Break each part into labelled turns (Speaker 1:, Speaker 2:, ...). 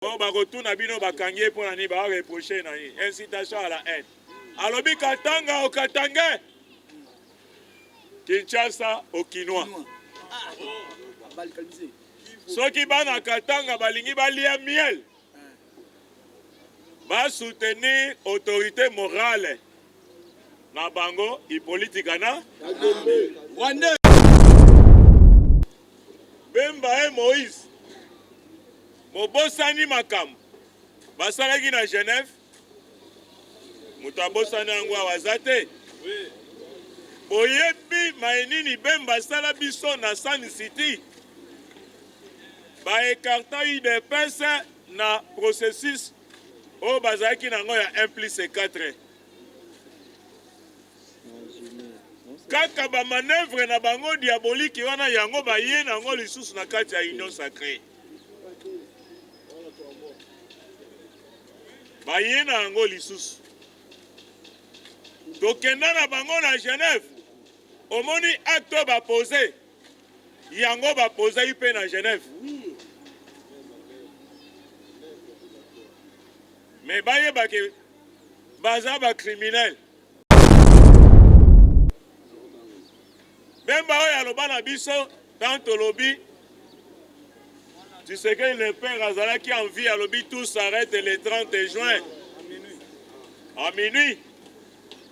Speaker 1: Bon bakotuna bino bakangi ye mpo na nini ba reprocher na nini incitation à la haine. Alobi Katanga au Katangais. Kinshasa au Kinois. Soki bana Katanga balingi balia miel ba soutenir autorité morale na bango Hippolyte Kana
Speaker 2: Rwandais.
Speaker 1: Bemba et Moïse bobosani makambo basalaki na Genève? Moto abosani yango awa aza te. Boyebi maye nini Bemba asala biso na Sun City? Ba ecarta udps na processus oyo bazalaki na yango ya 1 plus 4. Kaka ba manoeuvre na bango diabolique wana yango baye na yango lisusu na kati ya union sacree. Baye na yango lisusu. Tokenda na bango na Genève. Omoni acte oyo ba pose yango ba posaki mpe na Genève. Mais bayeba ke baza ba criminels. Bemba oyo aloba na biso tant tolobi Tshisekedi le père azalaki en vie alobi tout s'arrête le 30 juin à minuit.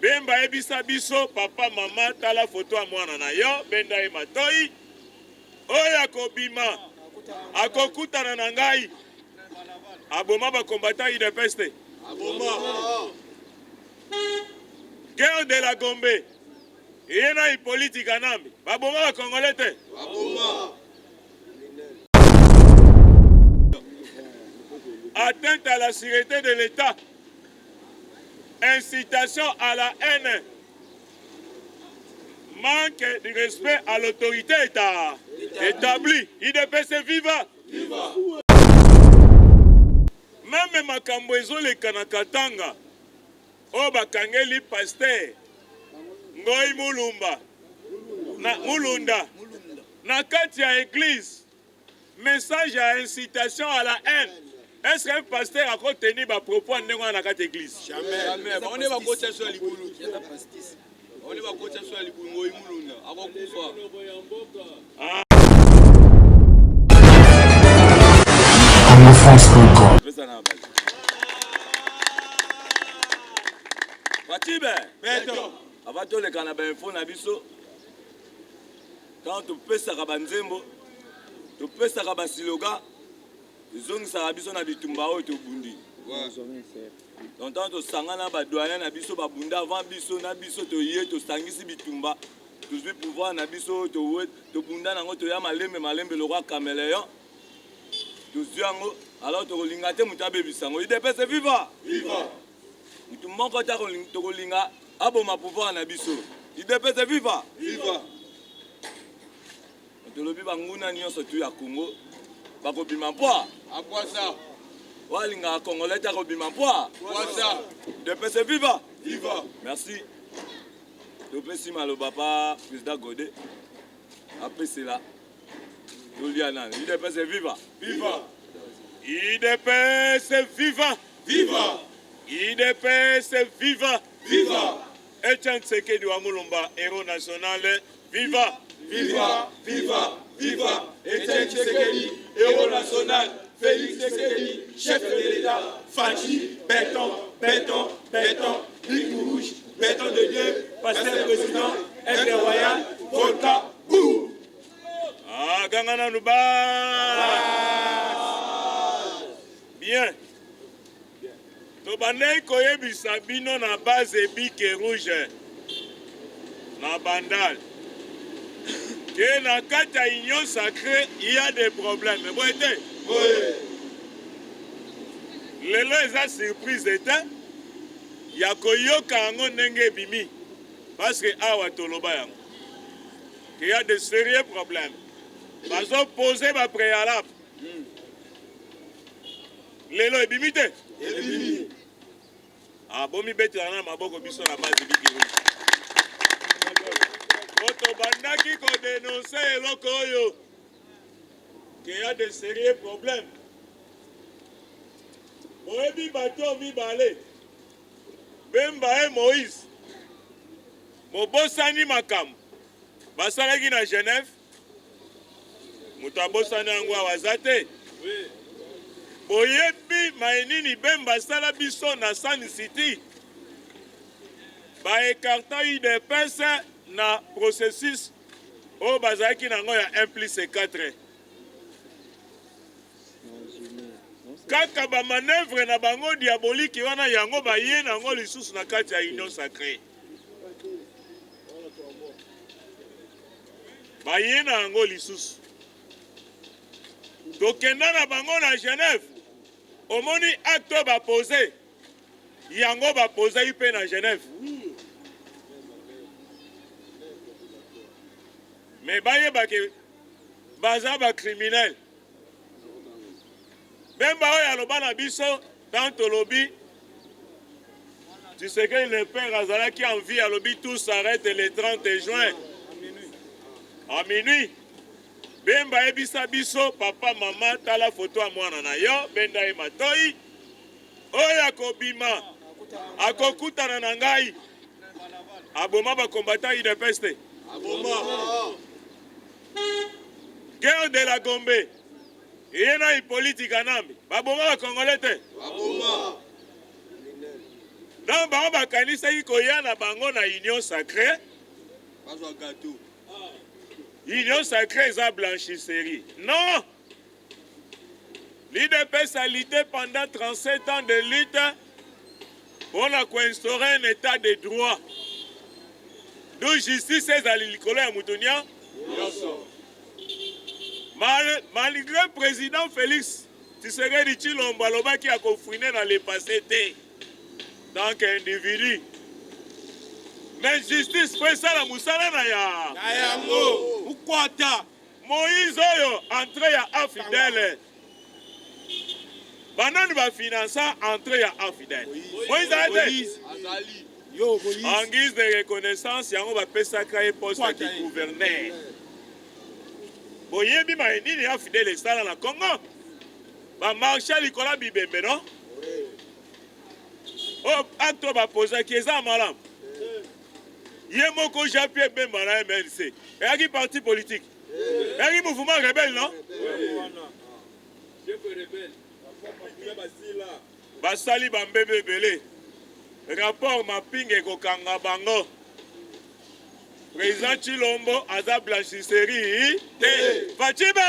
Speaker 1: Bemba ayebisa biso papa mama tala photo ya mwana na yo benda ye matoi oyo akobima akokutana na ngai aboma ba combattant udps te guerre de la Gombe eye na Hippolyte Kanambe baboma ba congolais te atteinte à la sûreté de l'État incitation à la haine manque de respect à l'autorité état établie idps viva, viva. Meme makambo ezoleka na Katanga oyo bakangeli pasteur Ngoy Mulumba na Mulunda na kati ya eglise message ya incitation à la haine. Est-ce qu'un pasteur ako tenir ba propos ya ndenge wana na kati ya eglise?
Speaker 2: Jamais. Bango nde bakotya so ya libulu. Bango nde bakotya so ya libulu Ngoy Mulunda akokufa.
Speaker 1: Ah.
Speaker 3: congofrance.com
Speaker 4: Fatibe beto avant toleka na bainfo na biso ntango topesaka banzembo topesaka basiloga ezongisaka biso na bitumba oyo tobundi donc ntango tosangana badoyen na biso babunda avant biso na biso toye tosangisi bitumba tozwi pouvoir na biso tobunda nango toya malembe malembe lokwa cameleon tozwi yango alors tokolinga te moto abebisa yango idps viva moto moko te tokolinga aboma pouvoir na biso idps viva tolobi banguna nyonso tu ya congo bakobima mpwa oyo alingaka congolais te akobima mpwa idps viva merci Topesi maloba pa président Gode apesela tolia nani UDPS viva
Speaker 1: viva UDPS viva
Speaker 2: viva
Speaker 1: UDPS viva
Speaker 2: viva
Speaker 1: Etienne Tshisekedi wa Mulumba héros national viva
Speaker 2: viva viva viva Etienne Tshisekedi héros national Félix Tshisekedi chef de l'État Fatshi béton béton béton Bic rouge Béton de Dieu, pasteur président, aigle royal, volcan, boum.
Speaker 1: Ah, ganga nanu ba. Bien. Tobandaki koyebisa bino na base ebike rouge na Bandal que na kati ya union sacrée il y a des problèmes. Boye te?
Speaker 2: Boye.
Speaker 1: Lelo eza surprise te. Ya koyoka yango ndenge ebimi parce que awa toloba yango que ya de serieux problèmes bazo poser ba préalable lelo ebimi te
Speaker 2: ebimi
Speaker 1: ah bomibetela na maboko biso na base bikiri po tobandaki kodenonse eloko oyo que ya de serieux problèmes. Boyebi bato oyo mibale, Bemba et Moïse, bobosani makambo basalaki na Genève? Moto abosani yango awa aza te. Boyebi maye nini Bemba asala biso na Sun City? Ba ecarta udps na processus oyo bazalaki na yango ya 1 plus 4. Kaka ba manoeuvre na bango diabolique wana yango baye na yango lisusu na kati ya Union sacree. Baye na yango lisusu. Tokenda na bango na Genève. Omoni acte oyo ba poser yango ba posaki mpe na Genève. Mais bayeba ke baza ba criminels. Bemba oyo aloba na biso tant tolobi Tshisekedi le père azalaki en vie alobi tout s'arrête le 30 juin à minuit. Bemba ayebisa biso papa mama tala photo ya mwana na yo benda ye matoyi oyo akobima akokutana na ngai aboma ba combattant UDPS te. Guerre de la Gombe eye na Hippolyte Kanambe baboma ba congolais te. Donc bango bakanisaki koya na bango na union sacrée.
Speaker 2: Bazwa gâteau.
Speaker 1: Union sacrée eza blanchisserie. Non! L'UDPS a lutté pendant 37 ans de lutte pour na koinstaurer un état de droit. D'où justice ezali likolo ya moto nyonso. Mal, malgré président Félix Tshisekedi Tshilombo alobaki akofouiner na le passé te. Donc individu. Mais justice faut esala mosala na ya.
Speaker 2: Na yango. Mukwata.
Speaker 1: Moïse oyo entrée ya Afidele. Banani ba finança entrée ya Afidele? Moïse
Speaker 2: Moïse. Azali. Yo Moïse.
Speaker 1: En guise de reconnaissance yango bapesaka ye poste ya ki gouverneur. Boyebi maye nini Afidele esala na Congo? Ba marche likolo ya bibembe non? Oyo acte oyo bapozaki eza malamu. Ye moko Jean Pierre Bemba na MLC eyaki parti politique, eyaki mouvement rebelle non? Basali ba mbebe ebele, rapport mapping ekokanga bango. Président Tshilombo aza blanchisserie te. Fatshi be!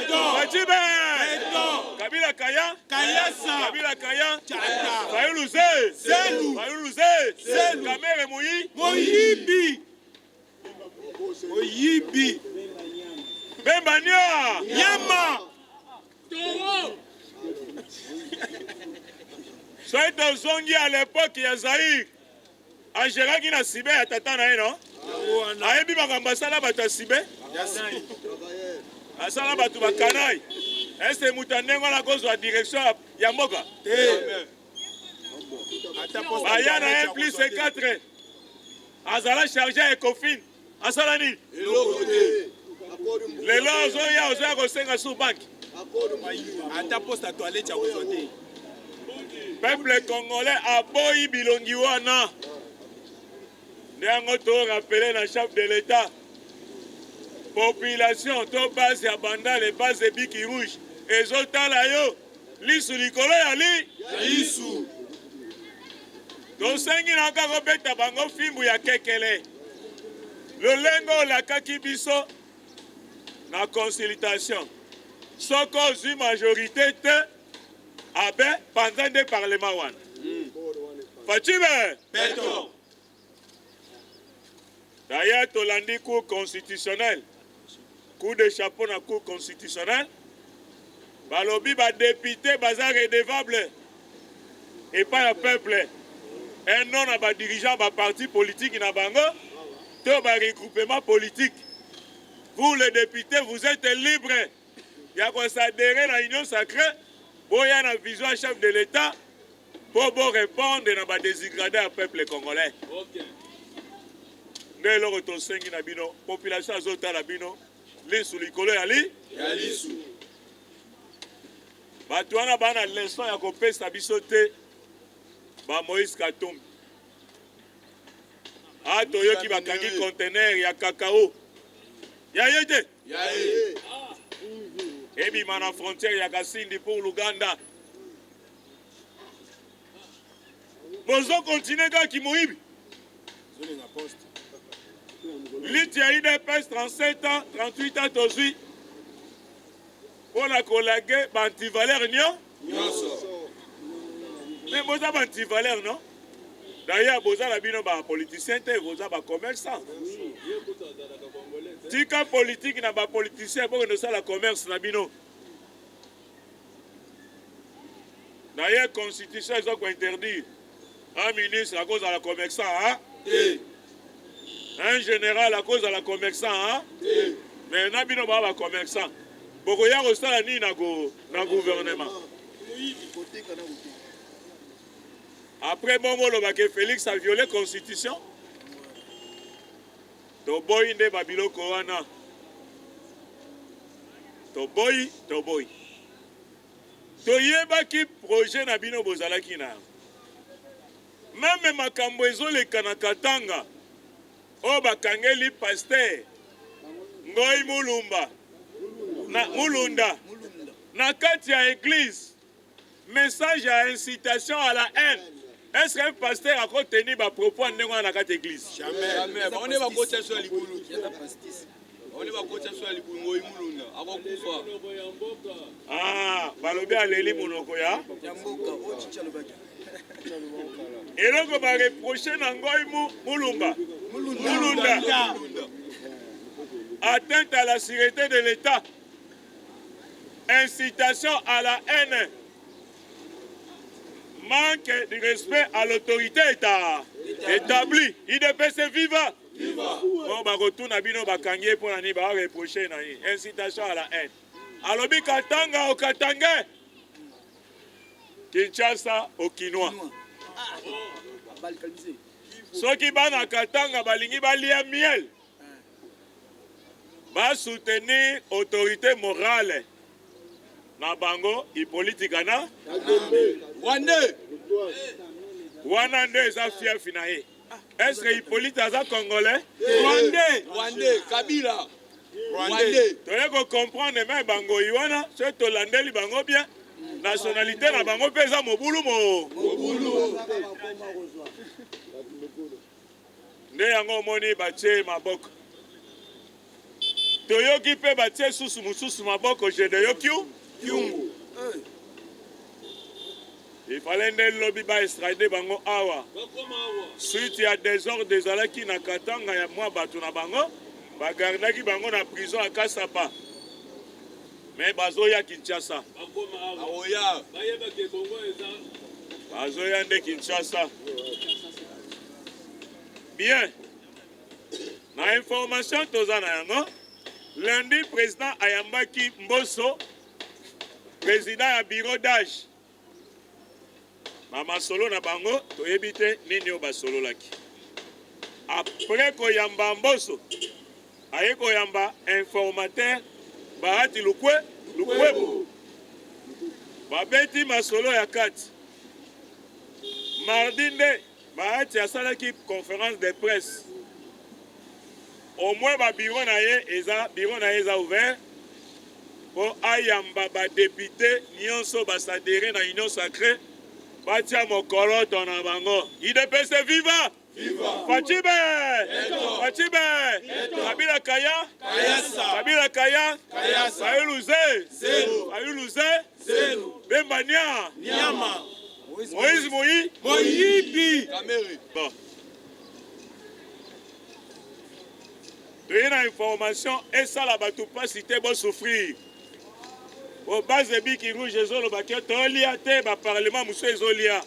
Speaker 1: Fatshi be! Kabila kaya?
Speaker 2: Kayasa.
Speaker 1: Kabila kaya?
Speaker 2: Tchata.
Speaker 1: Fayulu ze?
Speaker 2: Zelu.
Speaker 1: Fayulu ze?
Speaker 2: Zelu.
Speaker 1: Kamere muyi?
Speaker 2: Moyibi. Moyibi.
Speaker 1: Bemba nia!
Speaker 2: Nyama.
Speaker 1: Soki tozongi à l'époque ya Zaïre, ageraki na sibe ya tata na ye no? Ayebi makambo asala bato ya sibe? Asala bato ba kanai. Est-ce moto ya ndenge wana akozwa direction ya mboka? Baya na 1 plus 4 azala charge ya Ecofin asala nini? Lelo ozoya ozoya kosenga sur banque.
Speaker 2: Ata poste ya toilette ya kozwa te.
Speaker 1: Peuple congolais aboyi bilongi wana. Nde yango to rappeler na chef de l'État population to base ya Bandale, base ebiki rouge ezotala yo lisu likolo ya li
Speaker 2: lisu.
Speaker 1: Tosengi na kaka kobeta bango fimbu ya kekele lolenge olakaki biso na consultation. Soki ozwi majorité te, abe panza nde parlement wana. Fatshi be
Speaker 2: Beton.
Speaker 1: D'ailleurs tolandi cour constitutionnelle, coup de chapeau na cour constitutionnelle, balobi ba député baza redevable epai ya peuple, un non na ba dirigeants ba parti politique na bango to ba regroupement politique. Vous les députés, vous êtes libres ya ko s'adhérer na union sacrée, boya na vision ya chef de l'État po bo répondre na ba desiderata ya peuple congolais. Nde eloko tosengi na bino, population azotala bino lisu likolo ya li
Speaker 2: ya lisu.
Speaker 1: Bato wana baa na leçon ya kopesa biso te. Ba Moïse Katumbi. Ah, toyoki bakangi conteneur ya cacao. Ya ye te.
Speaker 2: Ya ye.
Speaker 1: Ebima na frontière ya Kasindi pour l'Ouganda. Bozo continuer kaka kimoyibi. Lutte ya UDPS 37 ans, 38 ans tozwi mpo na kolage ba antivaleur
Speaker 2: nyonso.
Speaker 1: Mais boza ba antivaleur non? D'ailleurs boza na bino ba politicien te, boza ba commerçant. Tika politique na ba politicien bokende kosala commerce na bino. D'ailleurs constitution eza ko interdire un ministre akozala commerçant hein?
Speaker 2: Te.
Speaker 1: Un général akozala commerçant hein?
Speaker 2: Te.
Speaker 1: Mais na bino ba ba commerçant bokoya kosala nini na go na gouvernement? Après bongo oloba ke Félix a violé constitution? Toboyi nde ba biloko wana. Toboyi, toboyi. Toyebaki projet na bino bozalaki na yango. Meme makambo ezoleka na Katanga oyo bakangeli pasteur Ngoy Mulumba na Mulunda na kati ya eglise, message ya incitation à la haine. Est-ce qu'un pasteur ako tenir ba propos ya ndenge wana na kati ya eglise?
Speaker 2: Jamais. Bango nde bakotisa biso ya libulu. Bango nde bakotisa biso ya libulu. Ngoyi Mulunda akokufa.
Speaker 1: Ah, balobi aleli monoko ya eloko ba reproche na Ngoyi Mulumba Mulunda, atteinte à la sûreté de l'État, incitation à la haine, manque de respect à l'autorité établie. UDPS viva. Bon, bakotuna bino bakangi ye mpo na nini, ba reproche na ye incitation à la haine. Alobi Katanga okatange, Kinshasa okinois. Soki bana Katanga balingi balia miel, ba soutenir autorité morale na bango Hippolyte Kana
Speaker 2: Rwandais.
Speaker 1: Wana nde eza fief na ye. Est-ce que Hippolyte aza congolais?
Speaker 2: Rwandais. Rwandais. Kabila. Rwandais.
Speaker 1: Toye ko comprendre mais bangoyi wana soki tolandeli bango bien, nationalité na bango mpe eza mobulu mo.
Speaker 2: Mobulu.
Speaker 1: Nde yango omoni batie maboko. Toyoki mpe batie susu mosusu maboko Gedeon
Speaker 2: Kyungu.
Speaker 1: Il fallait nde lobi ba extrader bango awa. Suite ya desordre ezalaki na Katanga ya mwa bato na bango, bagardaki bango na prison ya Kasapa. Mais bazoya Kinshasa.
Speaker 2: Aoya.
Speaker 1: Bazoya nde Kinshasa. Bien. Na information toza na yango, lundi président ayambaki Mboso, président ya bureau d'âge. Ba masolo na bango toyebi te nini oyo basololaki. Après koyamba Mboso, aye koyamba informateur Bahati Lukwe Lukwebo. Babeti masolo ya kati. Mardi nde Bahati asalaki conférence de presse. Au moins ba bureau na ye eza bureau na ye eza ouvert po ayamba ba député nyonso basadere na Union sacrée, batia mokoloto na bango. UDPS viva!
Speaker 2: Viva!
Speaker 1: Fatshi be! Fatshi be! Kabila kaya!
Speaker 2: Kayasa.
Speaker 1: Kabila kaya!
Speaker 2: Kayasa.
Speaker 1: Fayulu ze!
Speaker 2: Zero.
Speaker 1: Fayulu ze!
Speaker 2: Zero.
Speaker 1: Bemba nia!
Speaker 2: Nyama.
Speaker 1: Moïse Moïse!
Speaker 2: Moyibi. Kamere.
Speaker 1: Bon. Toye na information esala bato mpasi te, bosouffrir. Po base ebiki rouge ezoloba ke tolia te, baparlement mosusu ezolia.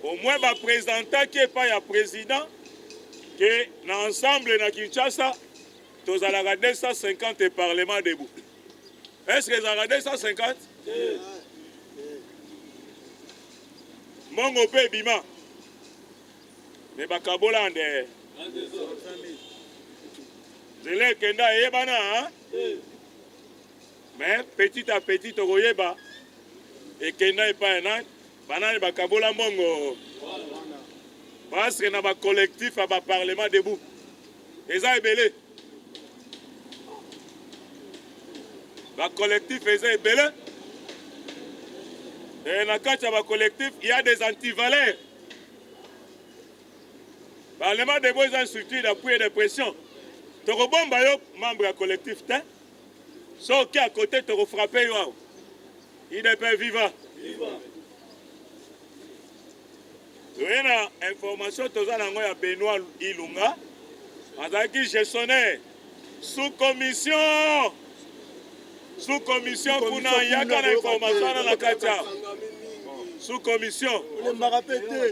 Speaker 1: Au moins baprésentaki epai ya président ke na ensemble na Kinshasa tozalaka 250 parlement debout. Est-ce que ezalaka 250? Mbongo mpe ebima. Me bakabola nde. Nzela ekenda eyebana. Mais petit à petit tokoyeba ekenda epai ya nani, banani bakabola mbongo. Parce que na ba collectif ya ba parlement debout eza ebele. Ba collectif eza ebele. Et na kati ya ba collectif, il y a des antivaleurs. Parlement debout eza structure d'appui et de pression. Tokobomba yo membre ya collectif te. Soki à côté toko frapper yo awa. UDPS viva. Toye na information toza na yango ya Benoît Ilunga azalaki gestionnaire sous commission sous commission kuna yaka na information wana na kati awa sous commission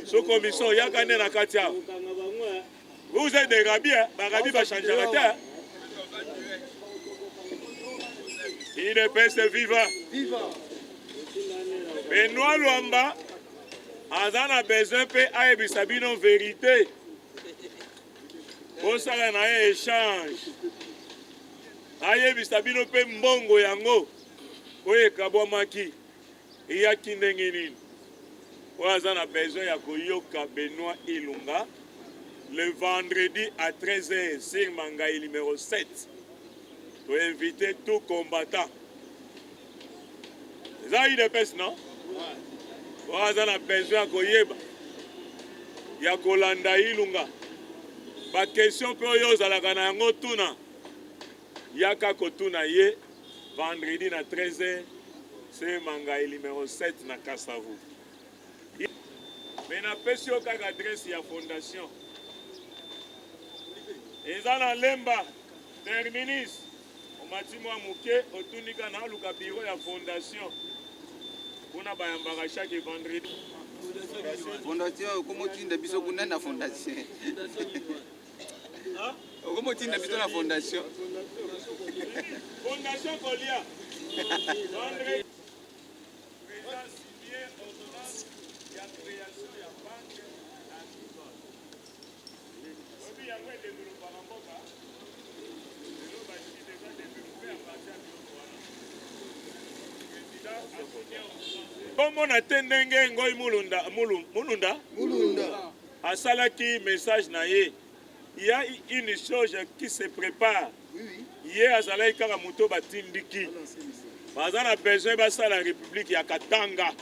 Speaker 1: sous commission yaka nde na kati awa. Vous êtes des rabbis, hein? Ba rabbis ba changeaka te. Hein? UDPS viva. Viva. Benoît Luamba aza na besoin mpe ayebisa bino verite. Bosala na ye échange. Ayebisa bino mpe mbongo yango oyo ekabwamaki eyaki ndenge nini. Oyo aza na besoin ya koyoka Benoit Ilunga le vendredi à 13h sur Mangayi numero 7. To inviter tout combattant. Eza UDPS non? Oyo aza na besoin ya koyeba ya kolanda Ilunga. Ba question pe oyo ozalaka na yango tuna. Yaka kotuna ye vendredi na 13h sur Mangayi numero 7 na Kasavu. Mais napesi yo kaka adresse ya fondation. Eza na Lemba terminus. Omati mwa moke otuni kaka naluka bureau ya fondation. Kuna bayambaka chaque vendredi.
Speaker 3: Fondation okomotinda biso kuna na fondation. Okomotinda biso na fondation.
Speaker 1: Fondation kolia. Vendredi. President signe ordonnance ya creation ya banque agricole. Oyebi yango e developpaka mboka? Lelo ba Chine eza developpe à partir ya biloko wana. President a signe ordonnance. Bomona te ndenge Ngoy Mulunda, Mulunda? Mulunda asalaki message na ye. Il y a une chose qui se prepare. Ye azalaki kaka moto batindiki. Baza na besoin basala republique ya Katanga.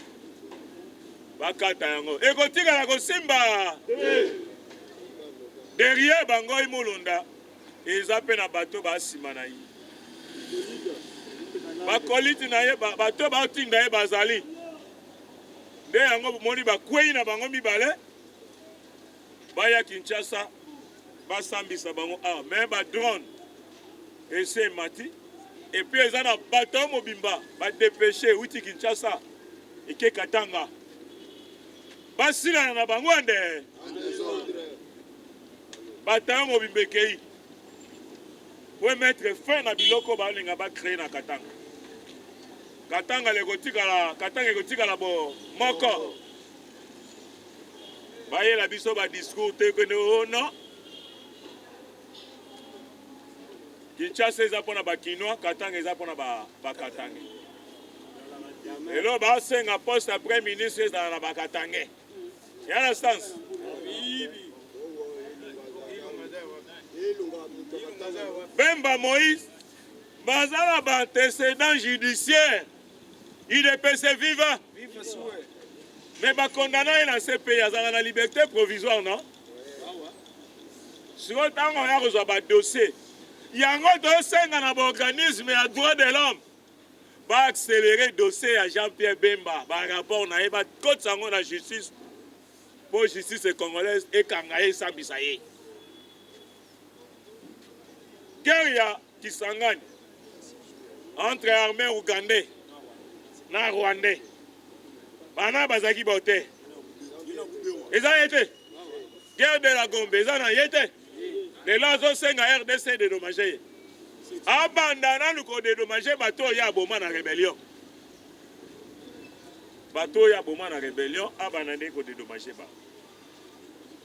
Speaker 1: Bakata yango. Ekotikala kosimba. Derrière Bangoi Mulunda eza pe na bato ba sima na ye. Bakoliti na ye bato batinda ye bazali. Nde yango bomoni bakwei na bango mibale. Baya Kinshasa basambisa bango awa mais ba drone esi emati et puis eza na bateau mobimba ba depeche euti Kinshasa eke Katanga basilana na bango nde bataillon mobimba ekei po mettre fin na biloko balinga ba créer na Katanga. Katanga ekotikala Katanga ekotikala bo moko. Bayela biso ba discours te que oh non. Kinshasa eza pona ba kinois, Katanga eza pona ba ba katangais. Lelo basenga poste ya premier ministre ezala na ba katangais. Ya na sens. Bemba Moïse baza na ba antécédents judiciaires. UDPS viva. Mais ba condamna ye na CPI azalaka na liberté provisoire non? Sikoyo ntango aya kozwa ba dossier yango tosenga na ba organisme ya droit de l'homme ba accélérer dossier ya Jean-Pierre Bemba ba rapport na ye bakotisa yango na justice mpo justice congolaise ekanga ye esambisa ye. Guerre ya Kisangani entre armee ougandais na rwandais bana bazalaki bao te eza ye te guerre de la Gombe eza na ye te lelo azosenga RDC dedommage ye abanda nanu kodedommage bato oyo aboma na rebellion bato oyo aboma na rebellion abanda nde kodedommage bango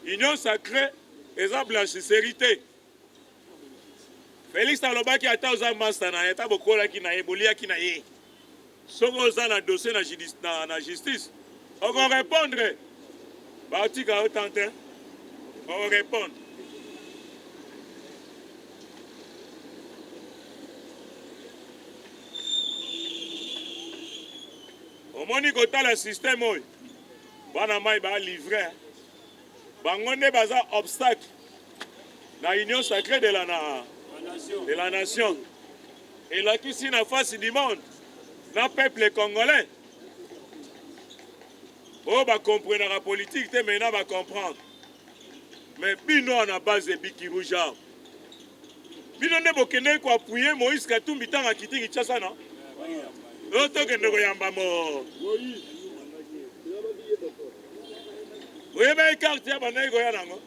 Speaker 1: union sacrée eza blanchisserie te. Felix alobaki ata oza masta na ye, ata bokolaki na ye, boliaki na ye, soki oza na dossier na, na, na justice oko répondre. Batika yo tante, oko répondre. Omoni kotala système oyo bana mai ba livre bango nde baza obstacle na union sacrée de la, na, de la nation elakisi na face du monde na peuple congolais oyo bacomprenaka politique te maintenant bacomprendre. Mais bino na base ebiki rouge arme bino nde bokendeki koappuye Moïse Katumbi ntango akiti Kinshasa na oyo tokende koyamba mo oyebaki carte ya bandaki koya nango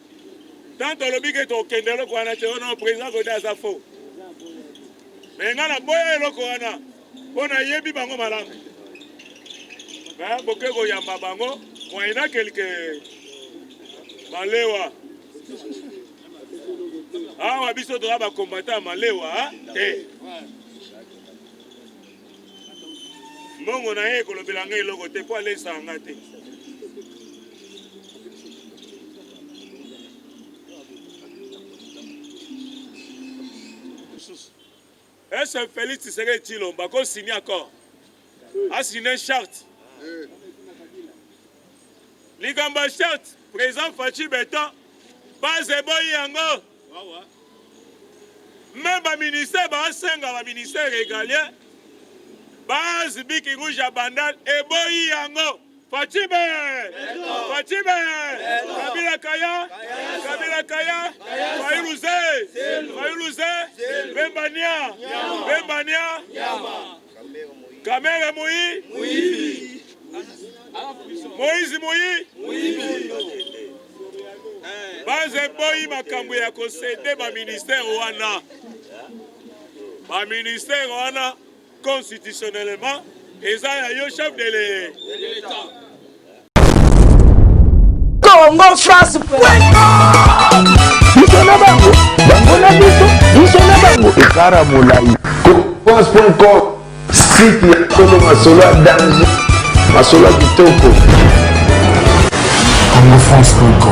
Speaker 1: tant tolobi ke tokende eloko wana te ono président Gode aza faux me ngai naboya eloko wana mpo nayebi bango malamu me boke koyamba bango moyena quelque malewa awa biso toza bakombata ya malewa te mbongo na ye ekolobela ngai eloko te mpo alesaka ngai te. Est-ce Félix Tshisekedi Tshilombo ako signer accord? A signer charte. Likambo ya charte, président Fatshi Beton, base eboyi yango. Même ba ministère basenga ba ministère régalien, base Biki Rouge ya Bandal eboyi yango. Fatshi be! Fatshi be! Kabila kaya! Kabila kaya! Fayulu ze! Fayulu ze! Bemba nia! Bemba nia! Kamere muyi! Moïse muyi! Base eboyi makambo ya kosede ba ministère wana. Ba ministère wana Constitutionnellement eza ya yo chef de l'Etat.
Speaker 5: Congo France
Speaker 6: biso na bango bango na biso biso na bango ekara molai france.com site ya solo masolo ya danger masolo ya kitoko
Speaker 7: congofrance.com.